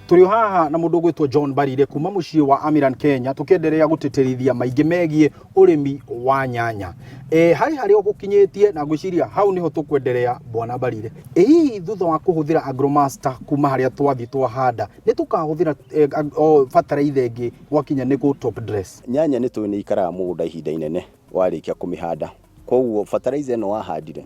Tũrĩ o haha na mũndũ ũgwĩtwo John Mbarire kuma mũciĩ wa Amiran Kenya, tũkĩenderea gũtĩtĩrithia maingĩ megiĩ ũrĩmi wa nyanya. Harĩ harĩa ũgũkinyĩtie na ngwĩciria hau nĩho tũkwenderea bwana Mbarire. Hihi thutha wa kũhũthĩra Agromaster kuma harĩa twathiĩ twahanda, nĩ tũkahũthĩra bataraitha ĩngĩ gwakinya nĩ gũ top dress? Nyanya nĩ tũĩ nĩ ikaraga mũgũnda ihinda inene warĩkia kũmĩhanda. Koguo bataraitha ĩno wahandire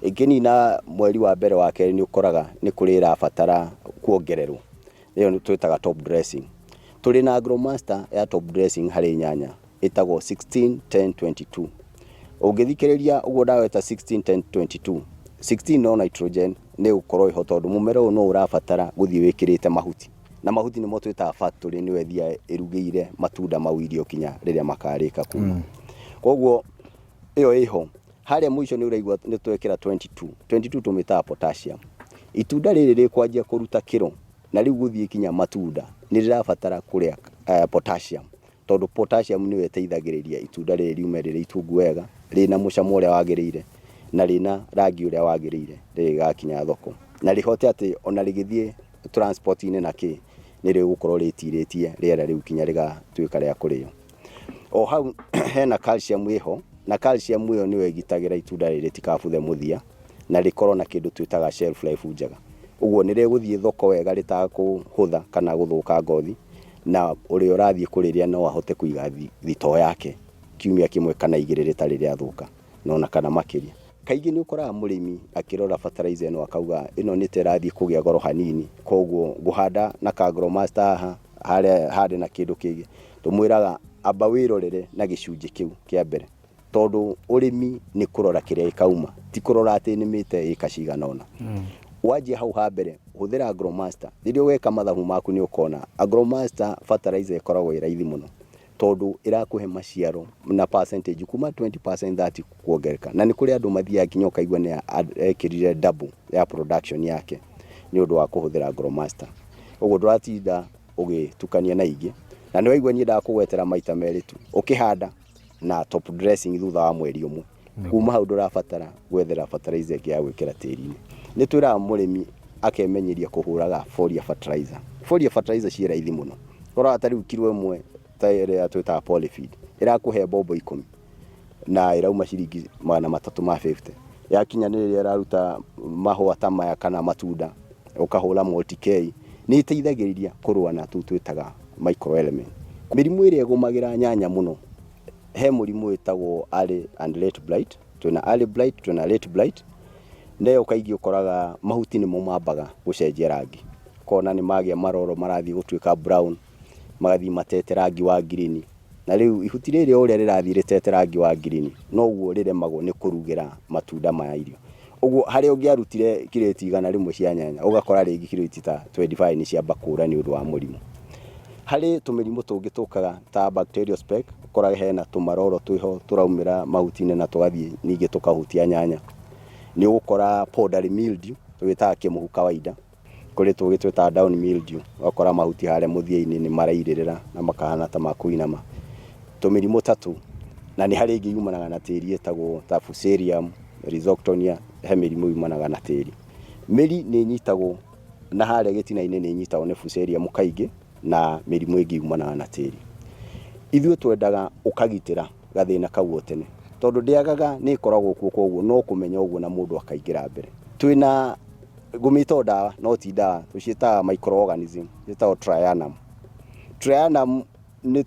ĩngĩnina mweri wa mbere wa kerĩ nĩ ũkoraga nĩ kũrĩ ĩrabatara kuongererwo. Ĩyo twĩtaga top dressing. Tũrĩ na Agromaster ya top dressing harĩ nyanya ĩtagwo 16 10 22. Ũngĩthikĩrĩria ũguo ndaweta 16 10 22, 16 no nitrogen nĩ ĩgũkorwo ĩho tondũ mũmera ũyũ no ũrabatara gũthiĩ wĩkĩrĩte mahuti. Na mahuti nĩmo twĩtaga factory nĩyo ĩthiaga ĩrugĩire matunda mau irio kinya rĩrĩa makarĩka kuma. Koguo ĩyo ĩho. Harĩa mũico nĩ ũraigua nĩ twekĩra 22. 22 tũmĩtaga potassium. Itunda rĩrĩ rĩkwanjia kũruta kĩro na rĩu gũthiĩ kinya matunda nĩ rĩrabatara kũrĩa potassium. Tondũ potassium nĩyo ĩteithagĩrĩria itunda rĩrĩ riume rĩrĩ itungu wega, rĩna mũcamo ũrĩa wagĩrĩire na rĩna rangi ũrĩa wagĩrĩire rĩrĩa rĩgakinya thoko. Na rĩhote atĩ ona rĩgĩthiĩ transport-inĩ na kĩ, nĩ rĩgũkorwo rĩtirĩtie rĩera rĩu kinya rĩgatuĩka rĩa kũrĩo. O hau hena calcium ĩho, na calcium ĩyo nĩyo ĩgitagĩra itunda rĩrĩ rĩtikabuthe mũthia na rĩkorwo na kĩndũ twĩtaga shelf life njega. Ũguo nĩ rĩgũthiĩ thoko wega rĩtakũhũtha kana gũthũka ngothi, na ũrĩa ũrathiĩ kũrĩrĩa no ahote kũiga thitoo yake kiumia kĩmwe kana igĩrĩ rĩtarĩ rĩathũka na ona kana makĩria. Kaingĩ nĩ ũkoraga mũrĩmi akĩrora fertilizer ĩno akauga ĩno nĩ ta ĩrathiĩ kũgĩa goro hanini, koguo ngũhanda na ka Agromaster haha, harĩa hande na kĩndũ kĩngĩ. Tũmwĩraga amba wĩrorere na gĩcunjĩ kĩu kĩa mbere, tondũ ũrĩmi nĩ kũrora kĩrĩa gĩkauma, ti kũrora atĩ nĩmĩte ĩka cigana ũna. Wanjia hau ha mbere, hũthĩra Agromaster. Rĩrĩa ũgeka mathabu maku nĩ ũkona Agromaster fertilizer ĩkoragwo ĩ raithi mũno, tondũ ĩrakũhe maciaro na percentage kuma 20% 30 kuongerereka. Na nĩ kũrĩ andũ mathiaga nginya ũkaigua nĩ ekĩrire double ya production yake nĩ ũndũ wa kũhũthĩra Agromaster. Ũguo ndũratinda ũgĩtukania na ingĩ. Na nĩ waigua niĩ ndakũgwetera maita merĩ tu, ũkĩhanda na top dressing thutha wa mweri ũmwe. Kuma hau ndũrabatara gwethera fertilizer ĩngĩ ya gwĩkĩra tĩri-inĩ. Nĩ twĩraga mũrĩmi akemenyeria kũhũraga foliar fertilizer. Foliar fertilizer ciĩ raithi mũno. Ũkoraga ta rĩu kiro ĩmwe ta ĩrĩa twĩtaga polyfeed ĩrakũhe mbombo ikũmi na ĩrauma ciringi 350. Yakinya nĩ rĩrĩa ĩraruta mahũa ta maya kana matunda ũkahũra multi K, nĩ ĩteithagĩrĩria kũrũa na tũu twĩtaga microelement. Mĩrimũ ĩrĩa ĩgũmagĩra nyanya mũno, he mũrimũ wĩtagwo early and late blight. Twĩna early blight, twĩna late blight. Na ĩyo kaingĩ ũkoraga mahuti nĩmo mambaga gũcenjia rangi. Ũkona nĩ magĩa maroro marathiĩ gũtuĩka brown, magathiĩ matete rangi wa green. Na rĩu ihuti rĩrĩ o ũrĩa rĩrathiĩ rĩtete rangi wa green, noguo rĩremagwo nĩ kũrugĩra matunda maya irio. Ũguo harĩa ũngĩarutire kirĩti 100 cia nyanya, ũgakora rĩngĩ kirĩti ta 25 nĩ ciamba kũra nĩ ũndũ wa mũrimũ. Harĩ tũmĩrimũ tũngĩ tũkaga ta bacterial speck, ũkoraga hena tũmaroro twĩho tũraumĩra mahuti-inĩ na tũgathiĩ ningĩ tũkahutia nyanya. Nĩ ũgũkora powdery mildew, tũgĩtaga kĩmũhu kawaida. Kũrĩ tũngĩ twĩtaga down mildew, ũgakora mahuti harĩa mũthia-inĩ nĩ marairĩrĩra na makahana ta makũinama. Tũmĩrimũ ta tũu. Na nĩ harĩ ĩngĩ yumanaga na tĩri ĩtagwo ta fusarium, rhizoctonia, he mĩrimũ yumanaga na tĩri. Mĩri nĩ ĩnyitagwo na harĩa gĩtina-inĩ nĩ ĩnyitagwo nĩ fusarium kaingĩ na mĩrimũ ĩngĩ yumanaga na tĩri. Ithuĩ twendaga ũkagitĩra gathĩna kau o tene, tondũ ndĩagaga nĩ ĩkoragwo kuo, koguo no kũmenya ũguo na mũndũ akaingĩra mbere. Twĩna ngũmĩta o ndawa no ti ndawa, tũciĩtaga microorganism, ciĩtagwo trianum. Trianum nĩ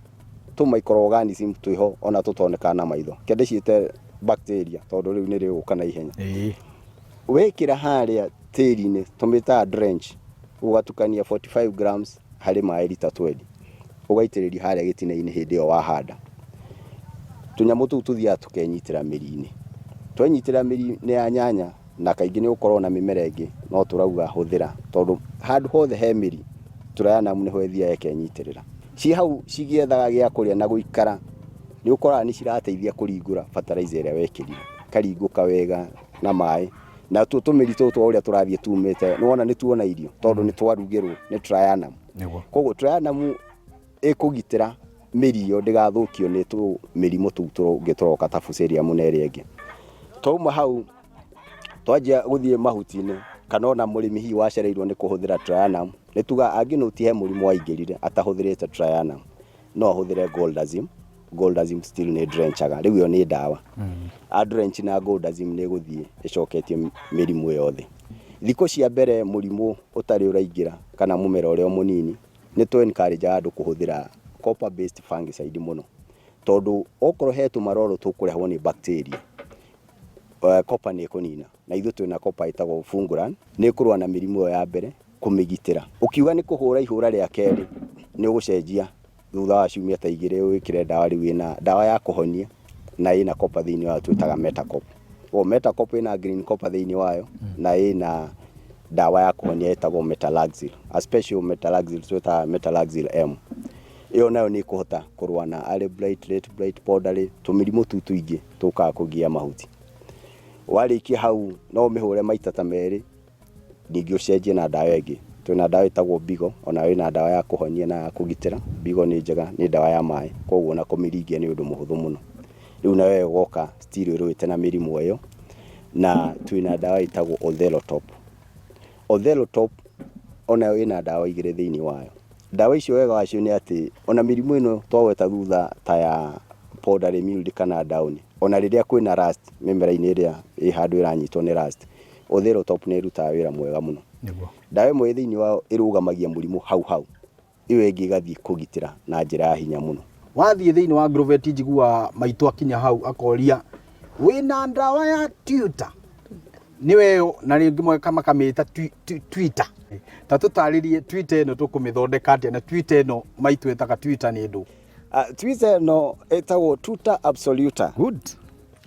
tũ microorganism twĩho ona tũtonekaga na maitho. Reke ndĩciĩte bacteria tondũ rĩu nĩ rĩgũka na ihenya. Wekĩra harĩa tĩri-inĩ tũmĩtaga drench, ũgatukania 45 grams harĩ maĩ rita 20, ũgaitĩrĩria harĩa gĩtina-inĩ hĩndĩ ĩyo wahanda. Tũnyamũ tũu tũthiaga tũkenyitĩra mĩri-inĩ. Twenyitĩra mĩri-inĩ ya nyanya, na kaingĩ nĩ ũkoragwo na mĩmera ĩngĩ, no tũrauga hũthĩra, tondũ handũ hothe he mĩri, trianum nĩho ĩthiaga ĩkenyitĩrĩra. Ciĩ hau cigĩethaga gĩa kũrĩa na gũikara, nĩ ũkoraga nĩ cirateithia kũringũra fertilizer ĩrĩa wekĩrire, ĩkaringũka wega na maĩ. Na tuo tũmĩri tũtũ o ũrĩa tũrathiĩ tumĩte, nĩ wona nĩ tuona irio, tondũ nĩ twarugĩrwo nĩ trianum. Koguo trianum ĩkũgitĩra mĩri ĩyo ndĩgathũkio nĩ tũmĩrimũ tũu tũngĩ tũroka ta fusarium na ĩrĩa ĩngĩ. Twauma hau twanjia gũthiĩ mahuti-inĩ, kana ona mũrĩmi hihi wacereirwo nĩ kũhũthĩra trianum, Nĩ tuga angĩnũti he mũrimũ waingĩrire atahũthĩrĩte Trianum, no ahũthĩre Goldazim. Goldazim still nĩ drenchaga, rĩu ĩyo nĩ ndawa. A drench na Goldazim nĩ ĩgũthiĩ ĩcoketie mĩrimũ yothe. Thikũ cia mbere mũrimũ ũtarĩ ũraingĩra kana mũmera ũrĩa mũnini, nĩ tũ encourage andũ kũhũthĩra copper based fungicide mũno. Tondũ okorwo he tũmaroro tũkũrehwo nĩ bacteria, copper nĩ ĩkũnina. Na ithuĩ twĩna copper ĩtagwo Funguran, nĩ ĩkũrũa na mĩrimũ ĩyo ya mbere kũmĩgitĩra. Ũkiuga nĩ kũhũra ihũra rĩa kerĩ, nĩ ũgũcenjia thutha wa ciumia ta igĩrĩ wĩkĩre ndawa rĩu ĩna ndawa ya kũhonia na ĩna copper thĩinĩ wayo twĩtaga Metacop. Koguo Metacop ĩna green copper thĩinĩ wayo na ĩna ndawa ya kũhonia ĩtagwo Metalaxyl, a special Metalaxyl twĩtaga Metalaxyl M. Ĩyo nayo nĩ ĩkũhota kũrũa na early blight, late blight, powdery, tũmĩrimũ tũu tũingĩ tũkaga kũgia mahuti. Warĩkia hau no ũmĩhũre maita ta merĩ, ningĩ ũcenjie na ndawa ĩngĩ. Twĩna ndawa ĩtagwo Bigo, onayo ĩna ndawa ya kũhonia na ya kũgitĩra. Bigo nĩ njega, nĩ ndawa ya maĩ, koguo ona kũmĩringia nĩ ũndũ mũhũthũ mũno. Rĩu nayo ĩgoka still ĩrũĩte na mĩrimũ ĩyo, na twĩna ndawa ĩtagwo Othello Top. Othello Top onayo ĩna ndawa igĩrĩ thĩinĩ wayo. Ndawa icio wega wacio nĩ atĩ ona mĩrimũ ĩno twagweta thutha ta ya powdery mildew kana downy, ona rĩrĩa kwĩna rust mĩmera-inĩ ĩrĩa ĩ handũ ĩranyitwo nĩ rust, Othello Top nĩ ĩrutaga wĩra mwega mũno. Ndawa ĩmwe ĩ thĩinĩ wayo ĩrũgamagia mũrimũ hau hau, ĩyo ĩngĩ ĩgathiĩ kũgitĩra na njĩra ya hinya mũno. Wathiĩ thĩinĩ wa Agrovet njiguaga maitũ akinya hau akoria wĩna ndawa ya tuta nĩwe ĩyo na rĩngĩ makamĩta Twitter. Ta tũtarĩrie Twitter ĩno tũkũmĩthondeka atĩa na Twitter ĩno maitũ ĩtaga Twitter nĩ ndũ? Twitter ĩno ĩtagwo Tuta Absoluta. Good.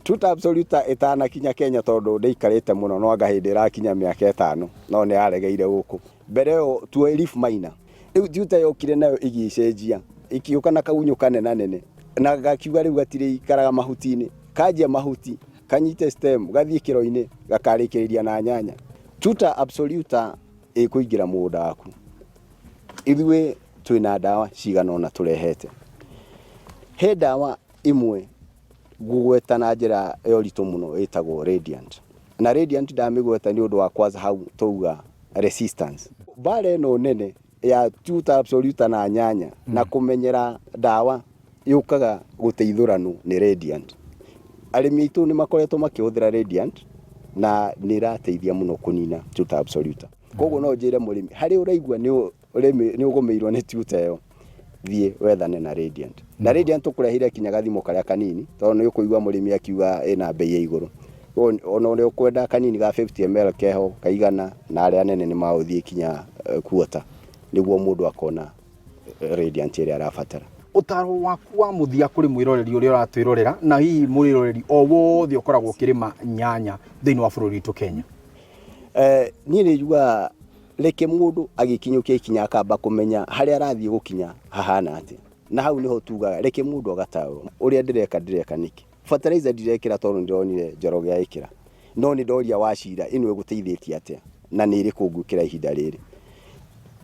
Tuta Absoluta ĩtanakinya Kenya tondũ ndĩikarĩte mũno no anga hĩndĩ ĩrakinya mĩaka ĩtano no nĩ yaregeire gũkũ. Mbere ĩyo tuoĩ leaf miner. Rĩu Tuta yokire nayo ĩgĩcenjia ĩkĩũka na kagunyũ kanenanene na gakiuga rĩu gatirĩikaraga mahuti-inĩ. Kanjia mahuti kanyite stem gathiĩ kĩro-inĩ gakarĩkĩrĩria na nyanya. Tuta Absoluta ĩkũingĩra mũgũnda waku. Ithuĩ twĩna ndawa cigana ũna tũrehete. He ndawa ĩmwe ngũgweta na njĩra ya ũritũ mũno ĩtagwo Radiant. Na Radiant ndamĩgweta nĩ ũndũ wa kwanza hau twauga resistance. Mbara ĩno nene ya Tuta Absoluta na nyanya na kũmenyera ndawa yũkaga gũteithũranwo nĩ Radiant. Arĩmi aitũ nĩ makoretwo makĩhũthĩra Radiant na nĩ ĩrateithia mũno kũnina Tuta Absoluta. Koguo no njĩre mũrĩmi harĩa ũraigua nĩ ũgũmĩirwo nĩ tuta ĩyo, thiĩ wethane na Radiant. Na Radiant tũkũreheire kinya gathimo karĩa kanini tondũ nĩ ũkũigua mũrĩmi akiuga ĩna bei ya igũrũ. Ona ũrĩa ũkwenda kanini ga 50 ml keho kaigana, na arĩa anene nĩ magũthiĩ kinya quarter nĩguo mũndũ akona Radiant ĩrĩa arabatara. Ũtaro waku wa mũthia kũrĩ mwĩroreri ũrĩa ũratwĩrorera na hihi mwĩroreri o wothe ũkoragwo ũkĩrĩma nyanya thĩinĩ wa bũrũri witũ Kenya? Niĩ nĩ njugaga reke mũndũ agĩkinyũkia ikinya akamba kũmenya harĩa arathiĩ gũkinya hahana atĩa. Na hau nĩho tugaga reke mũndũ agataũrwo ũrĩa ndĩreka ndĩreka nĩkĩ. Fertilizer ndirekĩra tondũ nĩndĩronire Njoroge agĩkĩra, no nĩ ndoria Wachira ĩno ĩgũteithĩtie atĩa na nĩ ĩrĩkũ ngwĩkĩra ihinda rĩrĩ.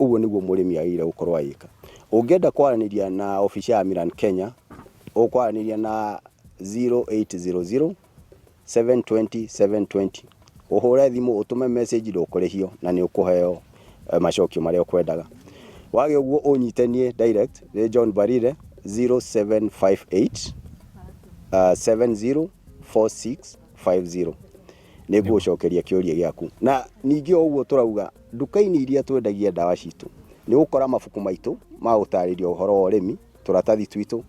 Ũguo nĩguo mũrĩmi agĩrĩire gũkorwo agĩka. Ũngĩenda kwaranĩria na obici ya Miran Kenya, ũkwaranĩria na 0800 720 720. Ũhũre thimũ ũtũme message ndũkũrĩhio na nĩ ũkũheo macokio marĩa ũkwendaga. Wage ũguo ũnyite niĩ direct nĩ John Mbarire 0758 704650. Nĩ ngũgũcokeria kĩũria gĩaku. Na ningĩ o ũguo tũrauga nduka-inĩ iria twendagia ndawa citũ nĩ ũgũkora mabuku maitũ ma gũtarĩria ũhoro wa ũrĩmi, tũratathi twitũ,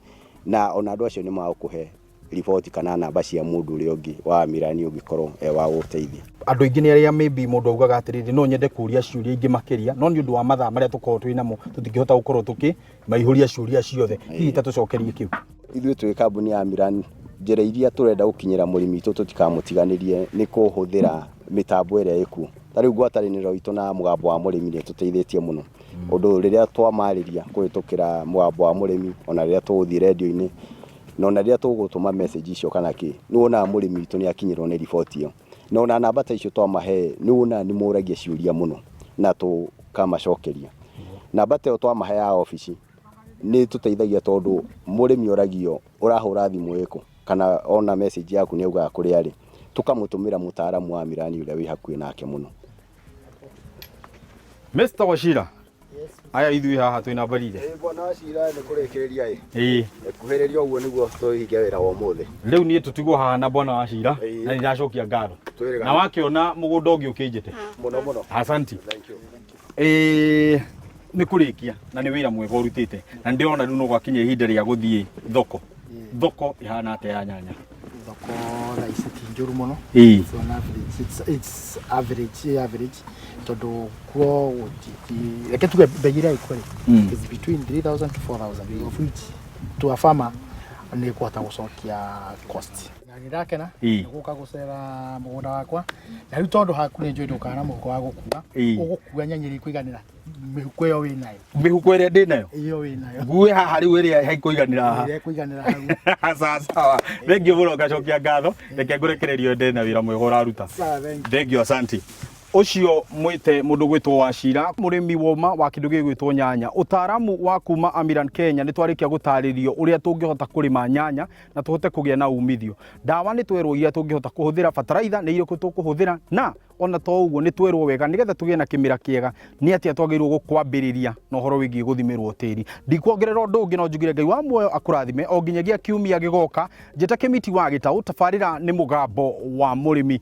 na ona andũ acio nĩ magũkũhe riboti kana namba cia mũndũ ũrĩa ũngĩ wa Mirani ũngĩkorwo e wa gũgũteithia. Andũ aingĩ nĩ arĩa maybe mũndũ augaga atĩrĩrĩ no nyende kũria ciũria ingĩ makĩria, no nĩ ũndũ wa mathaa marĩa tũkoragwo twĩ namo tũtingĩhota gũkorwo tũkĩmaihũria ciũria ciothe. Hihi ta tũcokerie kĩu. Ithuĩ twĩ kambuni ya Miran, njĩra iria tũrenda gũkinyĩra mũrĩmi witũ tũtikamũtiganĩrie nĩ kũhũthĩra mĩtambo ĩrĩa ĩkuo. Ta rĩu ngwatanĩro itũ na mũgambo wa mũrĩmi nĩ ĩtũteithĩtie mũno. Ũndũ rĩrĩa twamarĩria kũhĩtũkĩra mũgambo wa mũrĩmi ona rĩrĩa tũgũthiĩ rendio-inĩ na ona rĩrĩa tũgũtũma message icio kana kĩ, nĩ wonaga mũrĩmi witũ nĩ akinyĩrwo nĩ riboti ĩyo. Na ona namba ta icio twamahe nĩ wonaga nĩ moragia ciũria mũno na tũkamacokeria. Namba ta ĩyo twamahe ya obici nĩ ĩtũteithagia tondũ mũrĩmi oragio ũrahũra thimũ ĩkũ kana ona message yaku nĩ augaga kũrĩa arĩ, tũkamũtũmĩra mũtaaramu wa Mirani ũrĩa wĩ hakuhĩ nake mũno. Mr. Wachira. Aya ithuĩ haha twĩna Mbarire. Ĩ bwana Wachira nĩ kũrĩkĩrĩria ĩ. Ĩĩ. Kuhĩrĩria ũguo nĩguo tũhinge wĩra wa ũmũthĩ. Rĩu niĩ tũtigwo haha na bwana Wachira Ĩĩ. na nĩndacokia ngatho. Twĩrĩgane. Na wakĩona mũgũnda ũngĩ ũkĩnjĩte. Mũno mũno. Asanti. Thank you. Ĩĩ nĩ kũrĩkia na nĩ wĩra mwega ũrutĩte na nĩndĩrona rĩu no gwakinya ihinda rĩa gũthiĩ thoko. Thoko ĩhana atĩa ya nyanya? Thoko thaa ici ti njũru mũno. Ĩĩ. It's on average, it's average, ĩ average tondũ kuo gũti reke tuge mbei ĩrĩa ĩkuo rĩ is between 3000 to 4000, of which to a farmer nĩ kũhota gũcokia cost. Na nĩ ndakena Ĩĩ. nĩ gũka gũcera mũgũnda wakwa, na rĩu tondũ haku nĩ njũĩ ndũkaga na mũhuko wa gũkua, Ĩĩ. ũgũkua nyanya iria ikũiganĩra mĩhuko ĩyo wĩ nayo. Mĩhuko ĩrĩa ndĩ nayo? Ĩyo wĩ nayo. Ngue haha rĩu ĩrĩa haikũiganĩra haha. Ĩrĩa ĩkũiganĩra hau. Sawa sawa. Thengiũ mũno ngacokia ngatho. Reke ngũrekererie ũendelee na wĩra mwega ũraruta. Sawa, thank you. Thengiũ, asanti. Ũcio mwĩte mũndũ gwĩtwo Wachira, mũrĩmi woma wa kĩndũ gĩgwĩtwo nyanya. Ũtaaramu wa kuma Amiran Kenya nĩ twarĩkia gũtarĩrio ũrĩa tũngĩhota kũrĩma nyanya na tũhote kũgĩa na umithio. Ndawa nĩ twerwo iria tũngĩhota kũhũthĩra, bataraitha nĩ irĩkũ tũkũhũthĩra, na ona to ũguo nĩ twerwo wega nĩgetha tũgĩe na kĩmera kĩega nĩ atĩa twagĩrĩirwo gũkwambĩrĩria na ũhoro wĩgiĩ gũthimĩrwo tĩri. Ndikuongerera ũndũ ũngĩ no njugire Ngai wa muoyo akũrathime o nginyagia kiumia gĩgoka. Njĩta Kĩmiti wa Gĩtaũ, tabarĩra nĩ mũgambo wa mũrĩmi.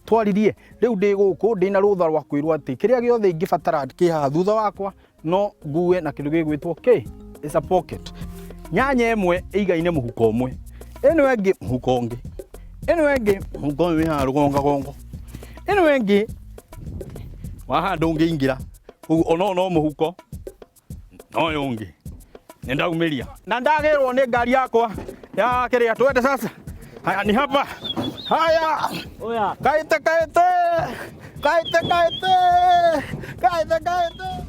Twaririe rĩu ndĩ gũkũ ndĩ na rũtha rwa kwĩrwo atĩ kĩrĩa gĩothe ingĩbatara kĩ haha thutha wakwa no ngue na kĩndũ gĩgwĩtwo kĩ is a pocket. Nyanya ĩmwe ĩigaine mũhuko ũmwe, ĩno ĩngĩ mũhuko ũngĩ, ĩno ĩngĩ mũhuko ũyũ wĩ haha rũgongagongo, ĩno ĩngĩ wa haha ndũngĩingĩra, ũguo ona no mũhuko na ũyũ ũngĩ nĩ ndaumĩria na ndagĩrwo nĩ ngari yakwa ya kĩrĩa. Twende sasa. Haya ni hapa. Haya kaite kaite kaite kaite kaite kaite.